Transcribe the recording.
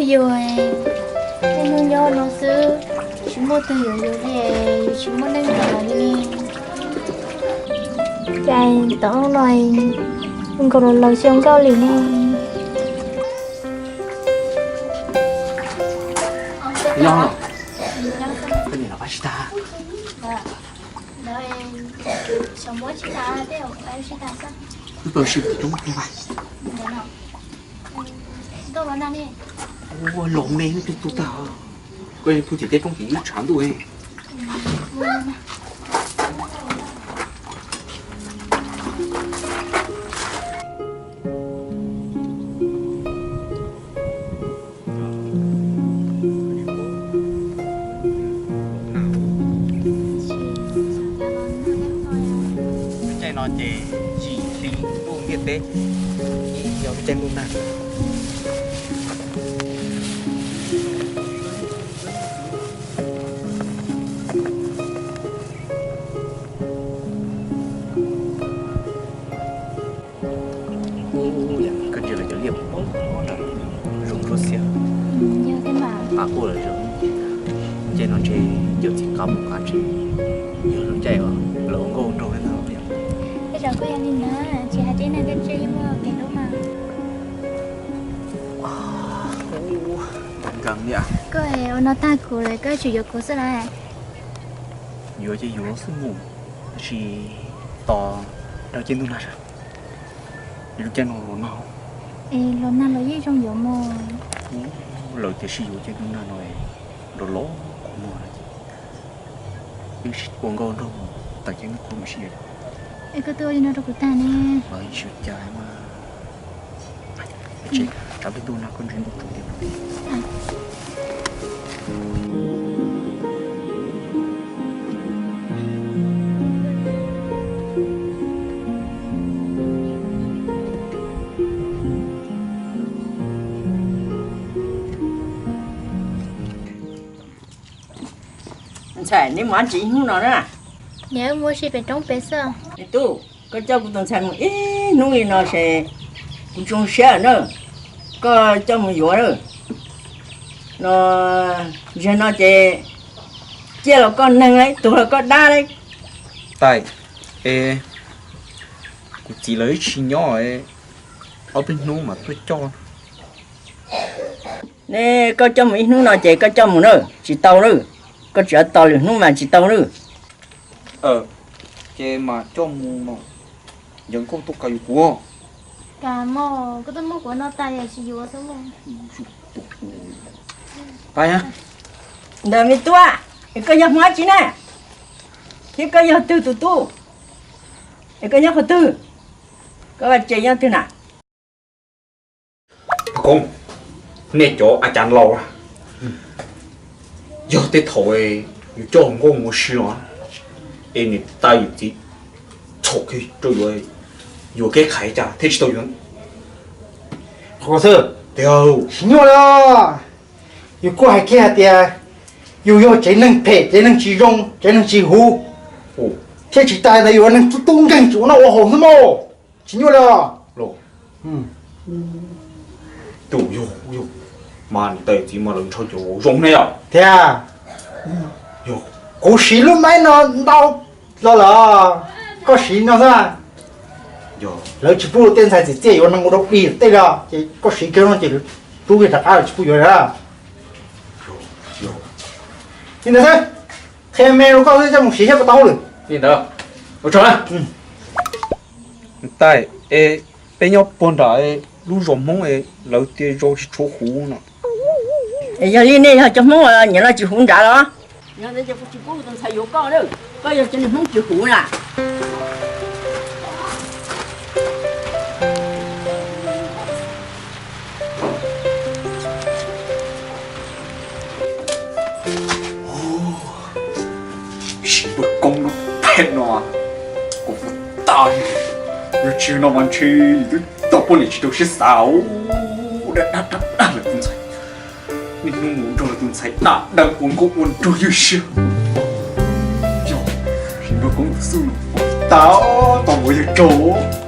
Yus, tej hnub nyob no xwb, tsis muaj twg yuav yus li, yus tsis muaj neeg nrog li ne. Cas tom no zoo nkaus los laus xyoo nkauj li ne. Nyob, koj niam los pab tsis tag. Wb pab sib tus roob pliag mas. Ua los me tu tu tag. Koj pug tim tej roob tim ib tshav ntuj. Caij no ces yim hli ntuj ntiaj teb, yog caij ntuj nag. Koj ntsia lawv cov liaj pom nram zoo tsuab xiab. Qab quaj lawm zoo. Caij no ntshe yawm txiv qab mus qab ntshe yog lub caij lawv ua nkauj ua nraug li ntawd. Tej zaum kuj yog li ntawd, tsis hais tej neeg tej tsiaj yeej muaj kev hlub mas. Koj ua no tag kuv lawm koj tseem yuav kuv xwb las? Yuav ces yuav xwb mus, tab sis tos dhau caij ntuj nag saib. Lub caij no los nag. Es los nag los yeej zoo yuav mus. Lawv tias sib yuav caij ntuj nag no los los kua muag no ces yeej sib ua nkauj nraug mus tas caij ntuj kub mas sib yuav. Es koj tuaj ua li no rau kuv tag ne. Los yeej sib yuav cas mas. Tsam peb ntuj nag koj ntsia ntuj tsaus tiag. Ntxhais, neb mus dab tsi ib hnub no na? Niam, wb mus ua si pem roob pem xwb. Me tub, koj coj kuv tus ntxhais mus ib hnub li no ces kuv tsis zoo siab na. Koj coj mus yuav na. No, zaum no ces ciaj los koj neeg, tuag los koj dab li. Tais, es kuv txiv lawv ib tsis nyob, ob peb hnub mas tuaj coj. Ne, koj coj mus ib hnub no ces koj coj mus na, tsis tau na. Koj tsis tos lwm hnub mas tsis tau na. Ces mas coj mus mas, yawg nkauj tuaj kav yuav kuv. Kav mas, koj twb muab kuv no tas yog tsis yuav xwb mas. Ntawm me tub, es koj yog Hmoob dab tsi na? Thiab koj yog twg tus tub? Es koj nyob qhov twg? Koj vaj tse nyob twg na? Koob, nej cov a cas laus, yog tej thaum yus coj hluas nkauj mus si los, es niam tais yawm txiv txhom kiag rau yuav, yuav kev qhais cas thiaj tsis tau yuav. Qhov xwb, tiag, tsis nyuaj li. Yus kuj hais kiag hais tias yus yog tsev neeg phem, tsev neeg tsis zoo, tsev neeg tsis huv, thiab tsis tas ntawd yus yog neeg tub nkeeg tsis ua noj ua haus xwb mas tsis nyuaj li os. Tus yog, yog, mas niam tais txiv mas lawv ntshaw cov zoo ne yom. Thiab, yog, kuv siv lub maib no ntau los lawm, koj siv no xwb. Yog, lawv tsis pub tej ntxhais txiv txiaj yuav neeg ua dog dig tej li, ces koj siv kiag no ces rub kiag rov qab lawv tsis pub yuav li. Li ntawd xwb, qhia me rau koj xwb, coj mus siv thiab puas tau hauj lwm. Li ntawd, ua tsaug na. Tais, es peb nyob puag nram lub zos Hmoob es lawv tias zos tsis tshua huv no. Es yog li nej yog cov Hmoob nyiam no tsis huv nrad los? Yog ntawd ces kuv tsis pub tus ntxhais yuav koj na, koj yog cov neeg Hmoob tsis huv na. Siv npawg Koob no phem no, kuv ua tas li. Yog tsis no mas ntshe yus twb tau poj niam tsis rau siab xav. Dag dag dag dag lawv tus ntxhais, niaj hnub mus nrog lawv tus ntxhais dag dag ua nkauj ua nraug ywj siab. Yog siv npawg Koob tus xub no, tas tau ua yawg tsaug.